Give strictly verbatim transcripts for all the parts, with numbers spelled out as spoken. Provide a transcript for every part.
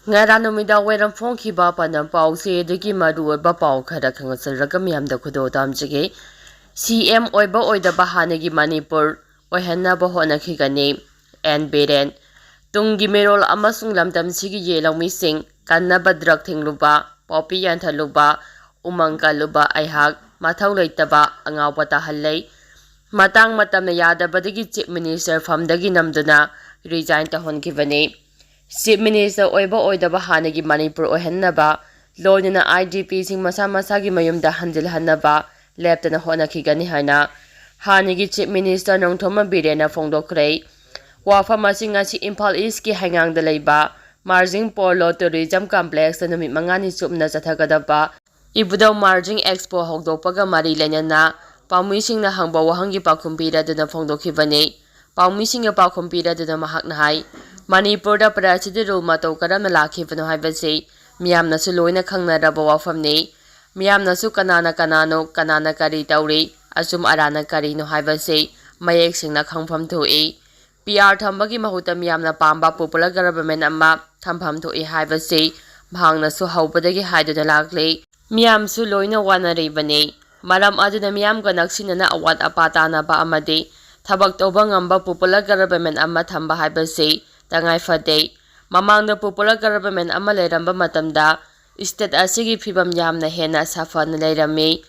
ꯉꯔꯥꯡ ꯅꯨꯃꯤꯗꯥꯡ ꯋꯥꯏꯔꯝ ꯐꯣꯡꯈꯤꯕ ꯄꯥꯟꯗꯝ ꯄꯥꯎꯆꯦꯗꯒꯤ ꯃꯔꯨꯑꯣꯏꯕ ꯄꯥꯎ ꯈꯔ ꯈꯪꯍꯟꯖꯔꯒ ꯃꯤꯌꯥꯝꯗ ꯈꯨꯗꯣꯜ ꯇꯝꯖꯒꯦ꯫ ꯁꯤ ꯑꯦꯝ ꯑꯣꯏꯕ ꯑꯣꯏꯗꯕ ꯍꯥꯟꯅꯒꯤ ꯃꯅꯤꯄꯨꯔ ꯑꯣꯏꯍꯟꯅꯕ ꯍꯣꯠꯅꯈꯤꯒꯅꯤ꯫ ꯑꯦꯟ ꯕꯤꯔꯦꯟ꯫ ꯇꯨꯡꯒꯤ ꯃꯤꯔꯣꯜ ꯑꯃꯁꯨꯡ ꯂꯝꯗꯝꯁꯤꯒꯤ ꯌꯦꯜꯍꯧꯃꯤꯁꯤꯡ ꯀꯟꯅꯕ ꯗ꯭ꯔꯒ ꯊꯤꯡꯂꯨꯕ, ꯄꯣꯄꯤ ꯌꯥꯟꯊꯠꯂꯨꯕ, ꯎꯃꯪ ꯀꯜꯂꯨꯕ ꯑꯩꯍꯥꯛ ꯃꯊꯧ ꯂꯩꯇꯕ ꯑꯉꯥꯎꯕ ꯇꯥꯍꯜꯂꯦ꯫ ꯃꯇꯥꯡ ꯃꯇꯝꯅ ꯌꯥꯗꯕꯗꯒꯤ ꯆꯤꯐ ꯃꯤꯅꯤꯁꯇꯔ ꯐꯝꯗꯒꯤ ꯅꯝꯗꯨꯅ ꯔꯤꯖꯥꯏꯟ ꯇꯧꯍꯟꯈꯤꯕꯅꯤ꯫ ꯆꯤꯐ ꯃꯤꯅꯤꯁꯇꯔ ꯑꯣꯏꯕ ꯑꯣꯏꯗꯕ ꯍꯥꯟꯅꯒꯤ ꯃꯅꯤꯄꯨꯔ ꯑꯣꯏꯍꯟꯅꯕ, ꯂꯣꯏꯅꯅ ꯑꯥꯏ ꯗꯤ ꯄꯤꯁꯤꯡ ꯃꯁꯥ ꯃꯁꯥꯒꯤ ꯃꯌꯨꯝꯗ ꯍꯟꯖꯤꯜꯍꯟꯅꯕ ꯂꯦꯞꯇꯅ ꯍꯣꯠꯅꯈꯤꯒꯅꯤ ꯍꯥꯏꯅ ꯍꯥꯟꯅꯒꯤ ꯆꯤꯐ ꯃꯤꯅꯤꯁꯇꯔ ꯅꯣꯡꯊꯣꯝꯕꯝ ꯕꯤꯔꯦꯟꯅ ꯐꯣꯡꯗꯣꯛꯈ꯭ꯔꯦ꯫ ꯋꯥꯐꯝ ꯑꯁꯤ ꯉꯁꯤ ꯏꯝꯐꯥꯜ ꯏꯁꯀꯤ ꯍꯩꯉꯥꯡꯗ ꯂꯩꯕ ꯃꯥꯔꯖꯤꯡ ꯄꯣꯂꯣ ꯇꯨꯔꯤꯖꯝ ꯀꯝꯄ꯭ꯂꯦꯛꯁꯇ ꯅꯨꯃꯤꯠ ꯃꯉꯥꯅꯤ ꯆꯨꯞꯅ ꯆꯠꯊꯒꯗꯕ ꯏꯕꯨꯙꯧ ꯃꯥꯔꯖꯤꯡ ꯑꯦꯛꯁꯄꯣ ꯍꯧꯗꯣꯛꯄꯒ ꯃꯔꯤ ꯂꯩꯅꯅ ꯄꯥꯎꯃꯤꯁꯤꯡꯅ ꯍꯪꯕ ꯋꯥꯍꯪꯒꯤ ꯄꯥꯎꯈꯨꯝ ꯄꯤꯔꯗꯨꯅ ꯐꯣꯡꯗꯣꯛꯈꯤꯕꯅꯤ꯫ ꯄꯥꯎꯃꯤꯁꯤꯡꯒꯤ ꯄꯥꯎꯈꯨꯝ ꯄꯤꯔꯗꯨꯅ ꯃꯍꯥꯛꯅ ꯍꯥꯏ, ꯃꯅꯤꯄꯨꯔꯗ ꯄ꯭ꯔꯖꯥꯁꯤꯗꯤ ꯔꯨꯜ ꯃꯇꯧ ꯀꯔꯝꯅ ꯂꯥꯛꯈꯤꯕꯅꯣ ꯍꯥꯏꯕꯁꯤ ꯃꯤꯌꯥꯝꯅꯁꯨ ꯂꯣꯏꯅ ꯈꯪꯅꯔꯕ ꯋꯥꯐꯝꯅꯤ꯫ ꯃꯤꯌꯥꯝꯅꯁꯨ ꯀꯅꯥꯅ ꯀꯅꯥꯅꯣ, ꯀꯅꯥꯅ ꯀꯔꯤ ꯇꯧꯔꯤ, ꯑꯆꯨꯝ ꯑꯔꯥꯟꯅ ꯀꯔꯤꯅꯣ ꯍꯥꯏꯕꯁꯤ ꯃꯌꯦꯛ ꯁꯦꯡꯅ ꯈꯪꯐꯝ ꯊꯣꯛꯏ꯫ ꯄꯤ ꯑꯥꯔ ꯊꯝꯕꯒꯤ ꯃꯍꯨꯠꯇ ꯃꯤꯌꯥꯝꯅ ꯄꯥꯝꯕ ꯄꯣꯄꯨꯂꯔ ꯒꯕꯔꯟꯃꯦꯟ ꯑꯃ ꯊꯝꯐꯝ ꯊꯣꯛꯏ ꯍꯥꯏꯕꯁꯤ ꯃꯍꯥꯛꯅꯁꯨ ꯍꯧꯕꯗꯒꯤ ꯍꯥꯏꯗꯨꯅ ꯂꯥꯛꯂꯤ꯫ ꯃꯤꯌꯥꯝꯁꯨ ꯂꯣꯏꯅ ꯋꯥꯅꯔꯤꯕꯅꯤ꯫ ꯃꯔꯝ ꯑꯗꯨꯅ ꯃꯤꯌꯥꯝꯒ ꯅꯛꯁꯤꯟꯅꯅ ꯑꯋꯥꯠ ꯑꯄꯥ ꯇꯥꯅꯕ ꯑꯃꯗꯤ ꯊꯕꯛ ꯇꯧꯕ ꯉꯝꯕ ꯄꯣꯄꯨꯂꯔ ꯒꯕꯔꯟꯃꯦꯟ ꯑꯃ ꯊꯝꯕ ꯍꯥꯏꯕꯁꯤ ꯇꯉꯥꯏ ꯐꯗꯦ꯫ ꯃꯃꯥꯡꯗ ꯄꯣꯄꯨꯂꯔ ꯒꯕꯔꯟꯃꯦꯟ ꯑꯃ ꯂꯩꯔꯝꯕ ꯃꯇꯝꯗ ꯁ꯭ꯇꯦꯠ ꯑꯁꯤꯒꯤ ꯐꯤꯕꯝ ꯌꯥꯝꯅ ꯍꯦꯟꯅ ꯁꯥꯐꯅ ꯂꯩꯔꯝꯃꯤ꯫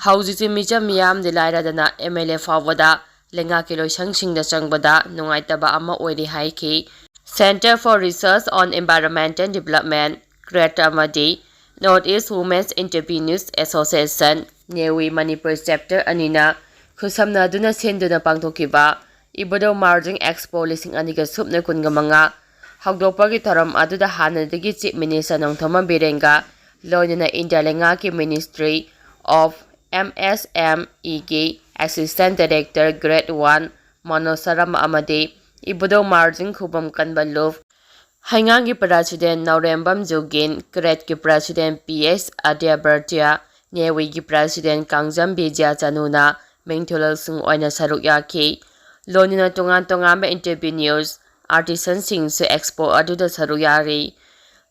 ꯍꯧꯖꯤꯛꯇꯤ ꯃꯤꯆꯝ ꯃꯤꯌꯥꯝꯗꯤ ꯂꯥꯏꯔꯗꯅ ꯑꯦꯝ ꯑꯦꯜ ꯑꯦ ꯐꯥꯎꯕꯗ ꯂꯩꯉꯥꯛꯀꯤ ꯂꯣꯏꯁꯪꯁꯤꯡꯗ ꯆꯪꯕꯗ ꯅꯨꯡꯉꯥꯏꯇꯕ ꯑꯃ ꯑꯣꯏꯔꯤ ꯍꯥꯏꯈꯤ꯫ Centre for Research on Environmental Development, CRED ꯑꯃꯗꯤ North East Women's Entrepreneurs Association, ꯅꯦꯋꯤ ꯃꯅꯤꯄꯨꯔ ꯆꯦꯞꯇꯔ ꯑꯅꯤꯅ ꯈꯨꯠꯁꯝꯅꯗꯨꯅ ꯁꯤꯟꯗꯨꯅ ꯄꯥꯡꯊꯣꯛꯈꯤꯕ ꯏꯕꯨꯙꯧ ꯃꯥꯔꯖꯤꯡ ꯑꯦꯛꯁꯄꯣ ꯂꯤꯁꯤꯡ ꯑꯅꯤꯒ ꯁꯨꯞꯅ ꯀꯨꯟꯒ ꯃꯉꯥ ꯍꯧꯗꯣꯛꯄꯒꯤ ꯊꯧꯔꯝ ꯑꯗꯨꯗ ꯍꯥꯟꯅꯗꯒꯤ ꯆꯤꯐ ꯃꯤꯅꯤꯁꯇꯔ ꯅꯣꯡꯊꯣꯝꯕꯝ ꯕꯤꯔꯦꯟꯒ ꯂꯣꯏꯅꯅ ꯏꯟꯗꯤꯌꯥ ꯂꯩꯉꯥꯛꯀꯤ Ministry of M S M Eꯒꯤ Assistant Director Grade One Manoj Sharma ꯑꯃꯗꯤ ꯏꯕꯨꯙꯧ ꯃꯥꯔꯖꯤꯡ ꯈꯨꯕꯝ ꯀꯟꯕ ꯂꯨꯞ, ꯍꯩꯉꯥꯡꯒꯤ ꯄ꯭ꯔꯁꯤꯗꯦꯟ ꯅꯧꯔꯦꯝꯕꯝ ꯖꯨꯒꯤꯟ, ꯀ꯭ꯔꯦꯠꯀꯤ ꯄ꯭ꯔꯁꯤꯗꯦꯟ ꯄꯤ ꯑꯦꯁ ꯑꯥꯗ꯭ꯌꯕꯔꯇ꯭ꯌ, ꯅꯦꯋꯤꯒꯤ ꯄ꯭ꯔꯁꯤꯗꯦꯟ ꯀꯥꯡꯖꯝ ꯕꯤꯖꯌ ꯆꯅꯨꯅ ꯃꯤꯡꯊꯣꯜꯁꯤꯡ ꯑꯣꯏꯅ ꯁꯔꯨꯛ ꯌꯥꯈꯤ꯫ ꯂꯣꯏꯅꯅ ꯇꯣꯉꯥꯟ ꯇꯣꯉꯥꯟꯕ ꯑꯦꯟꯇꯔꯄ꯭ꯔꯤꯅ꯭ꯌꯨꯔꯁ, ꯑꯥꯔꯇꯤꯁꯟꯁꯤꯡꯁꯨ ꯑꯦꯛꯁꯄꯣ ꯑꯗꯨꯗ ꯁꯔꯨꯛ ꯌꯥꯔꯤ꯫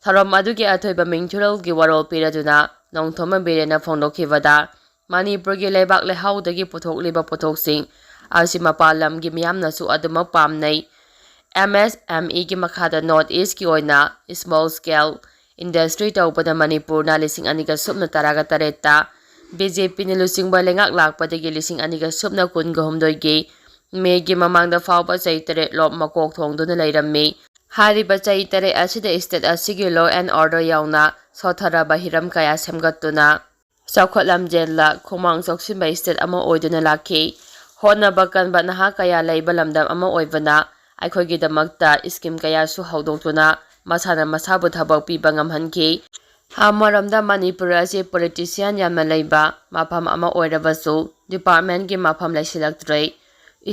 ꯊꯧꯔꯝ ꯑꯗꯨꯒꯤ ꯑꯊꯣꯏꯕ ꯃꯤꯡꯊꯨꯔꯦꯜꯒꯤ ꯋꯥꯔꯣꯜ ꯄꯤꯔꯗꯨꯅ ꯅꯣꯡꯊꯣꯝꯕꯝ ꯕꯤꯔꯦꯟꯅ ꯐꯣꯡꯗꯣꯛꯈꯤꯕꯗ, ꯃꯅꯤꯄꯨꯔꯒꯤ ꯂꯩꯕꯥꯛ ꯂꯩꯍꯥꯎꯗꯒꯤ ꯄꯨꯊꯣꯛꯂꯤꯕ ꯄꯣꯠꯊꯣꯛꯁꯤꯡ ꯑꯁꯤ ꯃꯄꯥꯟ ꯂꯝꯒꯤ ꯃꯤꯌꯥꯝꯅꯁꯨ ꯑꯗꯨꯃꯛ ꯄꯥꯝꯅꯩ꯫ ꯑꯦꯝ ꯑꯦꯁ ꯑꯦꯝ ꯏꯒꯤ ꯃꯈꯥꯗ North Eastꯀꯤ ꯑꯣꯏꯅ small scale industry ꯇꯧꯕꯗ ꯃꯅꯤꯄꯨꯔꯅ ꯂꯤꯁꯤꯡ ꯑꯅꯤꯒ ꯁꯨꯞꯅ ꯇꯔꯥꯒ ꯇꯔꯦꯠꯇ ꯕꯤ ꯖꯦ ꯄꯤꯅ ꯂꯨꯆꯤꯡꯕ ꯂꯩꯉꯥꯛ ꯂꯥꯛꯄꯗꯒꯤ ꯂꯤꯁꯤꯡ ꯑꯅꯤꯒ ꯁꯨꯞꯅ ꯀꯨꯟꯒ ꯍꯨꯝꯗꯣꯏꯒꯤ ꯃꯦꯒꯤ ꯃꯃꯥꯡꯗ ꯐꯥꯎꯕ ꯆꯍꯤ ꯇꯔꯦꯠ ꯂꯣꯝ ꯃꯀꯣꯛ ꯊꯣꯡꯗꯨꯅ ꯂꯩꯔꯝꯃꯤ꯫ ꯍꯥꯏꯔꯤꯕ ꯆꯍꯤ ꯇꯔꯦꯠ ꯑꯁꯤꯗ state ꯑꯁꯤꯒꯤ law and order ꯌꯥꯎꯅ ꯁꯣꯠꯊꯔꯕ ꯍꯤꯔꯝ ꯀꯌꯥ ꯁꯦꯝꯒꯠꯇꯨꯅ ꯆꯥꯎꯈꯠ ꯂꯝꯖꯦꯜꯗ ꯈꯣꯡꯃꯥꯡ ꯆꯥꯎꯁꯤꯟꯕ state ꯑꯃ ꯑꯣꯏꯗꯨꯅ ꯂꯥꯛꯈꯤ꯫ ꯍꯣꯠꯅꯕ ꯀꯟꯕ ꯅꯍꯥ ꯀꯌꯥ ꯂꯩꯕ ꯂꯝꯗꯝ ꯑꯃ ꯑꯣꯏꯕꯅ ꯑꯩꯈꯣꯏꯒꯤꯗꯃꯛꯇ scheme ꯀꯌꯥꯁꯨ ꯍꯧꯗꯣꯛꯇꯨꯅ ꯃꯁꯥꯅ ꯃꯁꯥꯕꯨ ꯊꯕꯛ ꯄꯤꯕ ꯉꯝꯍꯟꯈꯤ꯫ ꯑꯃꯔꯣꯝꯗ ꯃꯅꯤꯄꯨꯔ ꯑꯁꯤ politician ꯌꯥꯝꯅ ꯂꯩꯕ ꯃꯐꯝ ꯑꯃ ꯑꯣꯏꯔꯕꯁꯨ departmentꯀꯤ ꯃꯐꯝ ꯂꯩꯁꯤꯜꯂꯛꯇ꯭ꯔꯦ꯫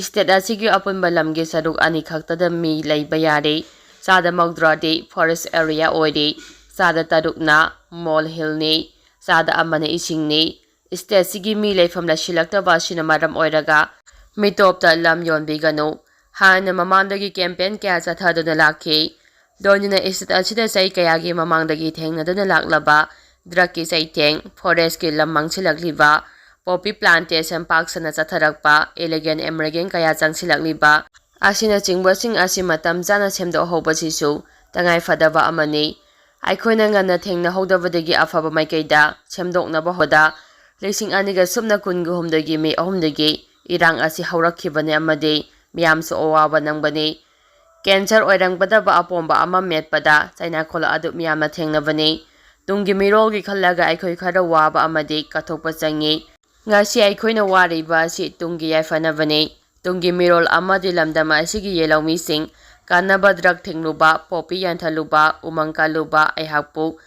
State ꯑꯁꯤꯒꯤ ꯑꯄꯨꯟꯕ ꯂꯝꯒꯤ ꯁꯔꯨꯛ ꯑꯅꯤ ꯈꯛꯇꯗ ꯃꯤ ꯂꯩꯕ ꯌꯥꯔꯦ꯫ ꯆꯥꯗ ꯃꯧꯗ꯭ꯔꯥꯗꯤ forest area ꯑꯣꯏꯔꯦ, ꯆꯥꯗ ꯇꯔꯨꯛꯅ ꯃꯣꯜ ꯍꯤꯜꯅꯤ, ꯆꯥꯗ ꯑꯃꯅ ꯏꯁꯤꯡꯅꯤ꯫ Stateꯁꯤꯒꯤ ꯃꯤ ꯂꯩꯐꯝ ꯂꯩꯁꯤꯜꯂꯛꯇꯕ ꯑꯁꯤꯅ ꯃꯔꯝ ꯑꯣꯏꯔꯒ ꯃꯤꯇꯣꯞꯇ ꯂꯝ ꯌꯣꯟꯕꯤꯒꯅꯨ ꯍꯥꯏꯅ ꯃꯃꯥꯡꯗꯒꯤ campaign ꯀꯌꯥ ꯆꯠꯊꯗꯨꯅ ꯂꯥꯛꯈꯤ꯫ ꯂꯣꯏꯅꯅ state ꯑꯁꯤꯗ ꯆꯍꯤ ꯀꯌꯥꯒꯤ ꯃꯃꯥꯡꯗꯒꯤ ꯊꯦꯡꯅꯗꯨꯅ ꯂꯥꯛꯂꯕ drugꯀꯤ ꯆꯩꯊꯦꯡ, forestꯀꯤ ꯂꯝ ꯃꯥꯡꯁꯤꯜꯂꯛꯂꯤꯕ, poppy plantation ꯄꯥꯛ ꯁꯟꯅ ꯆꯠꯊꯔꯛꯄ, illegal immigrant ꯀꯌꯥ ꯆꯪꯁꯤꯜꯂꯛꯂꯤꯕ ꯑꯁꯤꯅꯆꯤꯡꯕꯁꯤꯡ ꯑꯁꯤ ꯃꯇꯝ ꯆꯥꯅ ꯁꯦꯝꯗꯣꯛꯍꯧꯕꯁꯤꯁꯨ ꯇꯉꯥꯏꯐꯗꯕ ꯑꯃꯅꯤ꯫ ꯑꯩꯈꯣꯏꯅ ꯉꯟꯅ ꯊꯦꯡꯅꯍꯧꯗꯕꯗꯒꯤ ꯑꯐꯕ ꯃꯥꯏꯀꯩꯗ ꯁꯦꯝꯗꯣꯛꯅꯕ ꯍꯣꯠꯅꯕꯗ ꯂꯤꯁꯤꯡ ꯑꯅꯤꯒ ꯁꯨꯞꯅ ꯀꯨꯟꯒ ꯍꯨꯝꯗꯣꯏꯒꯤ ꯃꯦ ꯑꯍꯨꯝꯗꯒꯤ ꯏꯔꯥꯡ ꯑꯁꯤ ꯍꯧꯔꯛꯈꯤꯕꯅꯤ ꯑꯃꯗꯤ ꯃꯤꯌꯥꯝꯁꯨ ꯑꯋꯥꯕ ꯅꯪꯕꯅꯤ꯫ Cancer ꯑꯣꯏꯔꯝꯒꯗꯕ ꯑꯄꯣꯝꯕ ꯑꯃ ꯃꯦꯠꯄꯗ ꯆꯩꯅꯥꯈꯣꯜ ꯑꯗꯨ ꯃꯤꯌꯥꯝꯅ ꯊꯦꯡꯅꯕꯅꯤ꯫ ꯇꯨꯡꯒꯤ ꯃꯤꯔꯣꯜꯒꯤ ꯈꯜꯂꯒ ꯑꯩꯈꯣꯏ ꯈꯔ ꯋꯥꯕ ꯑꯃꯗꯤ ꯀꯠꯊꯣꯛꯄ ꯆꯪꯉꯤ꯫ ꯉꯁꯤ ꯑꯩꯈꯣꯏꯅ ꯋꯥꯔꯤꯕ ꯑꯁꯤ ꯇꯨꯡꯒꯤ ꯌꯥꯏꯐꯅꯕꯅꯤ꯫ ꯇꯨꯡꯒꯤ ꯃꯤꯔꯣꯜ ꯑꯃꯗꯤ ꯂꯝꯗꯝ ꯑꯁꯤꯒꯤ ꯌꯦꯜꯍꯧꯃꯤꯁꯤꯡ ꯀꯥꯟꯅꯕ drug ꯊꯤꯡꯂꯨꯕ, poppy ꯌꯥꯟꯊꯠꯂꯨꯕ, ꯎꯃꯪ ꯀꯜꯂꯨꯕ ꯑꯩꯍꯥꯛꯄꯨ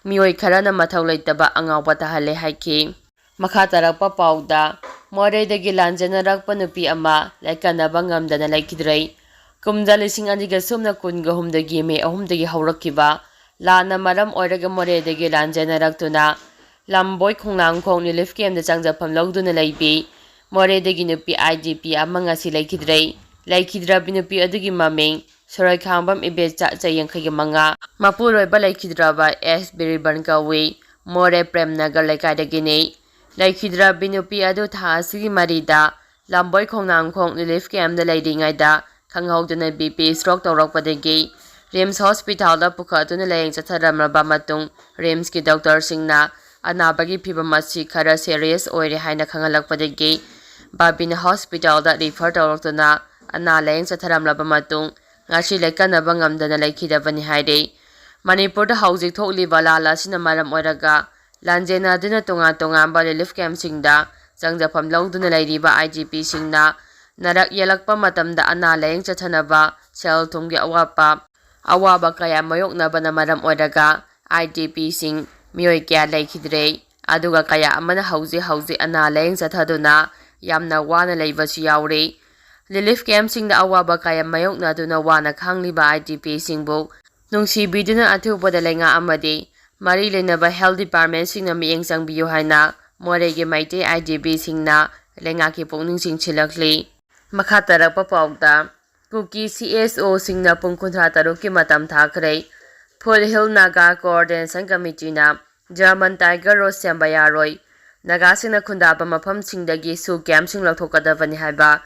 ꯃꯤꯑꯣꯏ ꯈꯔꯅ ꯃꯊꯧ ꯂꯩꯇꯕ ꯑꯉꯥꯎꯕ ꯇꯥꯍꯜꯂꯦ ꯍꯥꯏꯈꯤ꯫ ꯃꯈꯥ ꯇꯥꯔꯛꯄ ꯄꯥꯎꯗ, ꯃꯣꯔꯦꯗꯒꯤ ꯂꯥꯟꯖꯦꯟꯅꯔꯛꯄ ꯅꯨꯄꯤ ꯑꯃ ꯂꯥꯏꯀꯠꯅꯕ ꯉꯝꯗꯅ ꯂꯩꯈꯤꯗ꯭ꯔꯦ꯫ ꯀꯨꯝꯖꯥ ꯂꯤꯁꯤꯡ ꯑꯅꯤꯒ ꯁꯨꯞꯅ ꯀꯨꯟꯒ ꯍꯨꯝꯗꯒꯤ ꯃꯦ ꯑꯍꯨꯝꯗꯒꯤ ꯍꯧꯔꯛꯈꯤꯕ ꯂꯥꯟꯅ ꯃꯔꯝ ꯑꯣꯏꯔꯒ ꯃꯣꯔꯦꯗꯒꯤ ꯂꯥꯟꯖꯦꯟꯅꯔꯛꯇꯨꯅ ꯂꯝꯕꯣꯏ ꯈꯣꯡꯅꯥꯡꯈꯣꯡ relief campꯇ ꯆꯪꯖꯐꯝ ꯂꯧꯗꯨꯅ ꯂꯩꯕꯤ ꯃꯣꯔꯦꯗꯒꯤ ꯅꯨꯄꯤ I D P ꯑꯃ ꯉꯁꯤ ꯂꯩꯈꯤꯗ꯭ꯔꯦ꯫ ꯂꯩꯈꯤꯗ꯭ꯔꯕꯤ ꯅꯨꯄꯤ ꯑꯗꯨꯒꯤ ꯃꯃꯤꯡ ꯁꯣꯔꯣꯏꯈꯥꯡꯕꯝ ꯏꯕꯦꯆꯥ, ꯆꯍꯤ ꯌꯥꯡꯈꯩꯒ ꯃꯉꯥ꯫ ꯃꯄꯨꯔꯣꯏꯕ ꯂꯩꯈꯤꯗ꯭ꯔꯕ ꯑꯦꯁ ꯕꯤꯔꯤꯕꯟ ꯀꯧꯏ꯫ ꯃꯣꯔꯦ ꯄ꯭ꯔꯦꯝꯅꯒꯔ ꯂꯩꯀꯥꯏꯗꯒꯤꯅꯤ꯫ ꯂꯩꯈꯤꯗ꯭ꯔꯕꯤ ꯅꯨꯄꯤ ꯑꯗꯨ ꯊꯥ ꯑꯁꯤꯒꯤ ꯃꯔꯤꯗ ꯂꯝꯕꯣꯏ ꯈꯣꯡꯅꯥꯡꯈꯣꯡ ꯔꯤꯂꯤꯐ ꯀꯦꯝꯗ ꯂꯩꯔꯤꯉꯩꯗ ꯈꯪꯍꯧꯗꯅ ꯕꯤ ꯄꯤ ꯁ꯭ꯇ꯭ꯔꯣꯛ ꯇꯧꯔꯛꯄꯗꯒꯤ ꯔꯤꯝꯁ ꯍꯣꯁꯄꯤꯇꯥꯜꯗ ꯄꯨꯈꯠꯇꯨꯅ ꯂꯥꯌꯦꯡ ꯆꯠꯊꯔꯝꯂꯕ ꯃꯇꯨꯡ ꯔꯤꯝꯁꯀꯤ ꯗꯣꯛꯇꯔꯁꯤꯡꯅ ꯑꯅꯥꯕꯒꯤ ꯐꯤꯚꯝ ꯑꯁꯤ ꯈꯔ ꯁꯦꯔꯤꯌꯁ ꯑꯣꯏꯔꯦ ꯍꯥꯏꯅ ꯈꯪꯍꯜꯂꯛꯄꯗꯒꯤ ꯕꯥꯕꯤꯅ ꯍꯣꯁꯄꯤꯇꯥꯜꯗ ꯔꯤꯐꯔ ꯇꯧꯔꯛꯇꯨꯅ ꯑꯅꯥ ꯂꯥꯌꯦꯡ ꯆꯠꯊꯔꯝꯂꯕ ꯃꯇꯨꯡ ꯉꯁꯤ ꯂꯦꯡꯈꯠꯅꯕ ꯉꯝꯗꯅ ꯂꯩꯈꯤꯗꯕꯅꯤ ꯍꯥꯏꯔꯤ꯫ ꯃꯅꯤꯄꯨꯔꯗ ꯍꯧꯖꯤꯛ ꯊꯣꯛꯂꯤꯕ ꯂꯥꯟ ꯑꯁꯤꯅ ꯃꯔꯝ ꯑꯣꯏꯔꯒ ꯂꯥꯟꯖꯦꯟꯅꯗꯨꯅ ꯇꯣꯉꯥꯟ ꯇꯣꯉꯥꯟꯕ ꯔꯤꯂꯤꯐ ꯀꯦꯝꯁꯤꯡꯗ ꯆꯪꯖꯐꯝ ꯂꯧꯗꯨꯅ ꯂꯩꯔꯤꯕ ꯑꯥꯏ ꯗꯤ ꯄꯤꯁꯤꯡꯅ ꯅꯥꯔꯛ ꯌꯦꯛꯂꯛꯄ ꯃꯇꯝꯗ ꯑꯅꯥ ꯂꯥꯌꯦꯡ ꯆꯠꯊꯅꯕ ꯁꯦꯜ ꯊꯨꯝꯒꯤ ꯑꯋꯥꯠꯄ, ꯑꯋꯥꯕ ꯀꯌꯥ ꯃꯥꯌꯣꯛꯅꯕꯅ ꯃꯔꯝ ꯑꯣꯏꯔꯒ ꯑꯥꯏ ꯗꯤ ꯄꯤꯁꯤꯡ ꯃꯤꯑꯣꯏ ꯀꯌꯥ ꯂꯩꯈꯤꯗ꯭ꯔꯦ꯫ ꯑꯗꯨꯒ ꯀꯌꯥ ꯑꯃꯅ ꯍꯧꯖꯤꯛ ꯍꯧꯖꯤꯛ ꯑꯅꯥ ꯂꯥꯌꯦꯡ ꯆꯠꯊꯗꯨꯅ ꯌꯥꯝꯅ ꯋꯥꯅ ꯂꯩꯕꯁꯨ ꯌꯥꯎꯔꯤ꯫ ꯔꯤꯂꯤꯐ ꯀꯦꯝꯁꯤꯡꯗ ꯑꯋꯥꯕ ꯀꯌꯥ ꯃꯥꯌꯣꯛꯅꯗꯨꯅ ꯋꯥꯅ ꯈꯥꯡꯂꯤꯕ ꯑꯥꯏ ꯗꯤ ꯄꯤꯁꯤꯡꯕꯨ ꯅꯨꯡꯁꯤꯕꯤꯗꯨꯅ ꯑꯊꯨꯕꯗ ꯂꯩꯉꯥꯛ ꯑꯃꯗꯤ ꯃꯔꯤ ꯂꯩꯅꯕ ꯍꯦꯜꯊ ꯗꯤꯄꯥꯔꯠꯃꯦꯟꯁꯤꯡꯅ ꯃꯤꯠꯌꯦꯡ ꯆꯪꯕꯤꯌꯨ ꯍꯥꯏꯅ ꯃꯣꯔꯦꯒꯤ ꯃꯩꯇꯩ ꯑꯥꯏ ꯗꯤ ꯄꯤꯁꯤꯡꯅ ꯂꯩꯉꯥꯛꯀꯤ ꯄꯨꯛꯅꯤꯡ ꯆꯤꯡꯁꯤꯜꯂꯛꯂꯤ꯫ ꯃꯈꯥ ꯇꯥꯔꯛꯄ ꯄꯥꯎꯗ, ꯀꯨꯀꯤ ꯁꯤ ꯑꯦꯁ ꯑꯣꯁꯤꯡꯅ ꯄꯨꯡ ꯀꯨꯟꯊ꯭ꯔꯥ ꯇꯔꯨꯛꯀꯤ ꯃꯇꯝ ꯊꯥꯈ꯭ꯔꯦ꯫ ꯐꯨꯠ ꯍꯤꯜ ꯅꯥꯒꯥ ꯀꯣꯑꯣꯔꯗꯤꯅꯦꯁꯟ ꯀꯃꯤꯇꯤꯅ ꯖꯔꯃꯟ ꯇꯥꯏꯒꯔ ꯔꯣꯁ ꯁꯦꯝꯕ ꯌꯥꯔꯣꯏ, ꯅꯥꯒꯥꯁꯤꯡꯅ ꯈꯨꯟꯗꯥꯕ ꯃꯐꯝꯁꯤꯡꯗꯒꯤ ꯁꯨ ꯀꯦꯝꯞꯁꯤꯡ ꯂꯧꯊꯣꯛꯀꯗꯕꯅꯤ ꯍꯥꯏꯕ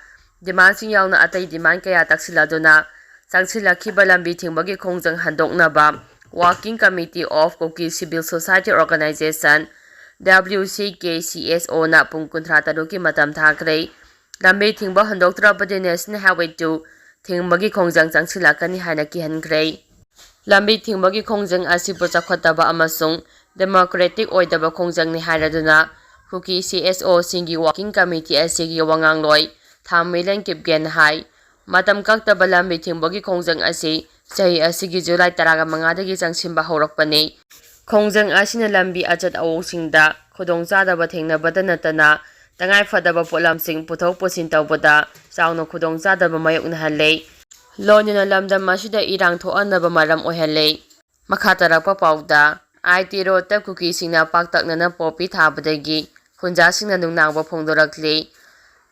ꯗꯤꯃꯥꯟꯁꯤꯡ ꯌꯥꯎꯅ ꯑꯇꯩ ꯗꯤꯃꯥꯟ ꯀꯌꯥ ꯇꯛꯁꯤꯜꯂꯗꯨꯅ ꯆꯪꯁꯤꯜꯂꯛꯈꯤꯕ ꯂꯝꯕꯤ ꯊꯤꯡꯕꯒꯤ ꯈꯣꯡꯖꯪ ꯍꯟꯗꯣꯛꯅꯕ Working Committee of Kuki Civil Society Organization, W C K C S O, ꯅ ꯄꯨꯡ ꯀꯨꯟꯊ꯭ꯔꯥ ꯇꯔꯨꯛꯀꯤ ꯃꯇꯝ ꯊꯥꯈ꯭ꯔꯦ꯫ ꯂꯝꯕꯤ ꯊꯤꯡꯕ ꯍꯟꯗꯣꯛꯇ꯭ꯔꯕꯗꯤ National Highway two ꯊꯤꯡꯕꯒꯤ ꯈꯣꯡꯖꯪ ꯆꯪꯁꯤꯜꯂꯛꯀꯅꯤ ꯍꯥꯏꯅ ꯀꯤꯍꯟꯈ꯭ꯔꯦ꯫ ꯂꯝꯕꯤ ꯊꯤꯡꯕꯒꯤ ꯈꯣꯡꯖꯪ ꯑꯁꯤꯕꯨ ꯆꯥꯎꯈꯠꯇꯕ ꯑꯃꯁꯨꯡ ꯗꯦꯃꯣꯀ꯭ꯔꯦꯇꯤꯛ ꯑꯣꯏꯗꯕ ꯈꯣꯡꯖꯪꯅꯤ ꯍꯥꯏꯔꯗꯨꯅ ꯀꯨꯀꯤ ꯁꯤ ꯑꯦꯁ ꯑꯣꯁꯤꯡꯒꯤ Working Committee ꯑꯁꯤꯒꯤ ꯋꯥꯉꯥꯡꯂꯣꯏ ꯊꯥꯃꯤꯂꯦꯟ ꯀꯤꯞꯒꯦꯟ ꯍꯥꯏ꯫ ꯃꯇꯝ ꯀꯛꯇꯕ ꯂꯝꯕꯤ ꯊꯤꯡꯕꯒꯤ ꯈꯣꯡꯖꯪ ꯑꯁꯤ ꯆꯍꯤ ꯑꯁꯤꯒꯤ ꯖꯨꯂꯥꯏ ꯇꯔꯥꯃꯉꯥꯗꯒꯤ ꯆꯪꯁꯤꯟꯕ ꯍꯧꯔꯛꯄꯅꯤ꯫ ꯈꯣꯡꯖꯪ ꯑꯁꯤꯅ ꯂꯝꯕꯤ ꯑꯆꯠ ꯑꯋꯣꯛꯁꯤꯡꯗ ꯈꯨꯗꯣꯡꯆꯥꯗꯕ ꯊꯦꯡꯅꯕꯇ ꯅꯠꯇꯅ ꯇꯉꯥꯏꯐꯗꯕ ꯄꯣꯠꯂꯝꯁꯤꯡ ꯄꯨꯊꯣꯛ ꯄꯨꯁꯤꯟ ꯇꯧꯕꯗ ꯆꯥꯎꯅ ꯈꯨꯗꯣꯡꯆꯥꯗꯕ ꯃꯥꯌꯣꯛꯅꯍꯜꯂꯦ꯫ ꯂꯣꯏꯅꯅ ꯂꯝꯗꯝ ꯑꯁꯤꯗ ꯏꯔꯥꯡ ꯊꯣꯛꯍꯟꯅꯕ ꯃꯔꯝ ꯑꯣꯏꯍꯜꯂꯦ꯫ ꯃꯈꯥ ꯇꯥꯔꯛꯄ ꯄꯥꯎꯗ, ꯑꯥꯏ ꯇꯤ ꯔꯣꯗꯇ ꯀꯨꯀꯤꯁꯤꯡꯅ ꯄꯥꯛꯇꯛꯅꯅ ꯄꯣꯄꯤ ꯊꯥꯕꯗꯒꯤ ꯈꯨꯟꯖꯥꯁꯤꯡꯅ ꯅꯨꯡꯅꯥꯡꯕ ꯐꯣꯡꯗꯣꯔꯛꯂꯤ꯫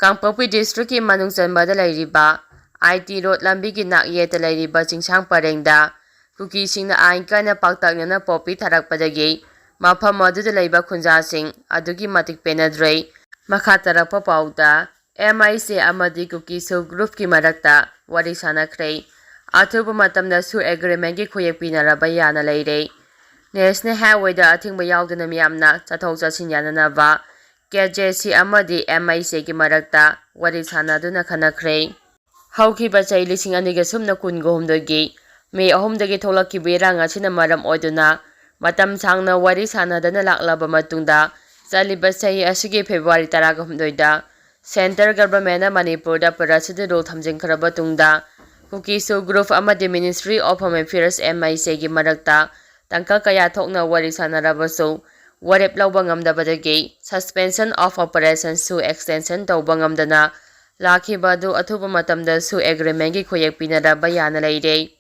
ꯀꯥꯡꯄꯣꯛꯄꯤ ꯗꯤꯁꯇ꯭ꯔꯤꯛꯀꯤ ꯃꯅꯨꯡ ꯆꯟꯕꯗ ꯂꯩꯔꯤꯕ ꯑꯥꯏ ꯇꯤ ꯔꯣꯗ ꯂꯝꯕꯤꯒꯤ ꯅꯥꯛꯌꯦꯠꯇ ꯂꯩꯔꯤꯕ ꯆꯤꯡꯁꯥꯡ ꯄꯔꯦꯡꯗ ꯀꯨꯀꯤꯁꯤꯡꯅ ꯑꯥꯏꯟ ꯀꯥꯏꯅ ꯄꯥꯛꯇꯛꯅꯅ ꯄꯣꯄꯤ ꯊꯥꯔꯛꯄꯗꯒꯤ ꯃꯐꯝ ꯑꯗꯨꯗ ꯂꯩꯕ ꯈꯨꯟꯖꯥꯁꯤꯡ ꯑꯗꯨꯛꯀꯤ ꯃꯇꯤꯛ ꯄꯦꯟꯅꯗ꯭ꯔꯦ꯫ ꯃꯈꯥ ꯇꯥꯔꯛꯄ ꯄꯥꯎꯗ, ꯑꯦꯝ ꯑꯥꯏ ꯁꯤ ꯑꯃꯗꯤ ꯀꯨꯀꯤ ꯁꯨ ꯒ꯭ꯔꯨꯞꯀꯤ ꯃꯔꯛꯇ ꯋꯥꯔꯤ ꯁꯥꯅꯈ꯭ꯔꯦ꯫ ꯑꯊꯨꯕ ꯃꯇꯝꯗ ꯁꯨ ꯑꯦꯒ꯭ꯔꯤꯃꯦꯟꯒꯤ ꯈꯨꯌꯦꯛ ꯄꯤꯅꯔꯕ ꯌꯥꯅ ꯂꯩꯔꯦ꯫ ꯅꯦꯁꯅꯦꯜ ꯍꯥꯏꯋꯦꯗ ꯑꯊꯤꯡꯕ ꯌꯥꯎꯗꯅ ꯃꯤꯌꯥꯝꯅ ꯆꯠꯊꯣꯛ ꯆꯠꯁꯤꯟ ꯌꯥꯅꯅꯕ ꯀꯦ ꯖꯦ ꯁꯤ ꯑꯃꯗꯤ ꯑꯦꯝ ꯑꯥꯏ ꯁꯤꯒꯤ ꯃꯔꯛꯇ ꯋꯥꯔꯤ ꯁꯥꯅꯗꯨꯅ ꯈꯟꯅꯈ꯭ꯔꯦ꯫ ꯍꯧꯈꯤꯕ ꯆꯍꯤ ꯂꯤꯁꯤꯡ ꯑꯅꯤꯒ ꯁꯨꯞꯅ ꯀꯨꯟꯒ ꯍꯨꯝꯗꯣꯏꯒꯤ ꯃꯦ ꯑꯍꯨꯝꯗꯒꯤ ꯊꯣꯛꯂꯛꯈꯤꯕ ꯏꯔꯥꯡ ꯑꯁꯤꯅ ꯃꯔꯝ ꯑꯣꯏꯗꯨꯅ ꯃꯇꯝ ꯁꯥꯡꯅ ꯋꯥꯔꯤ ꯁꯥꯅꯗꯅ ꯂꯥꯛꯂꯕ ꯃꯇꯨꯡꯗ, ꯆꯠꯂꯤꯕ ꯆꯍꯤ ꯑꯁꯤꯒꯤ ꯐꯦꯕ꯭ꯔꯨꯋꯥꯔꯤ ꯇꯔꯥꯒ ꯍꯨꯝꯗꯣꯏꯗ ꯁꯦꯟꯇꯔ ꯒꯚꯔꯟꯃꯦꯟꯅ ꯃꯅꯤꯄꯨꯔꯗ ꯄ꯭ꯔꯦꯁꯤꯗꯦꯟ ꯔꯨꯜ ꯊꯝꯖꯤꯟꯈ꯭ꯔꯕ ꯇꯨꯡꯗ, ꯀꯨꯀꯤ ꯁꯨ ꯒ꯭ꯔꯨꯞ ꯑꯃꯗꯤ ministry of home affairs, M I ꯁꯤꯒꯤ ꯃꯔꯛꯇ ꯇꯥꯡꯀꯛ ꯀꯌꯥ ꯊꯣꯛꯅ ꯋꯥꯔꯤ ꯁꯥꯅꯔꯕꯁꯨ, ꯋꯥꯔꯦꯞ ꯂꯧꯕ ꯉꯝꯗꯕꯗꯒꯤ ꯁꯁꯄꯦꯟꯁꯟ ꯑꯣꯐ ꯑꯣꯄꯔꯦꯁꯟꯁꯨ ꯑꯦꯛꯁꯇꯦꯟꯁꯟ ꯇꯧꯕ ꯉꯝꯗꯅ ꯂꯥꯛꯈꯤꯕ ꯑꯗꯨ ꯑꯊꯨꯕ ꯃꯇꯝꯗꯁꯨ ꯑꯦꯒ꯭ꯔꯤꯃꯦꯟꯒꯤ ꯈꯨꯌꯦꯛ ꯄꯤꯅꯔꯕ ꯌꯥꯅ ꯂꯩꯔꯦ꯫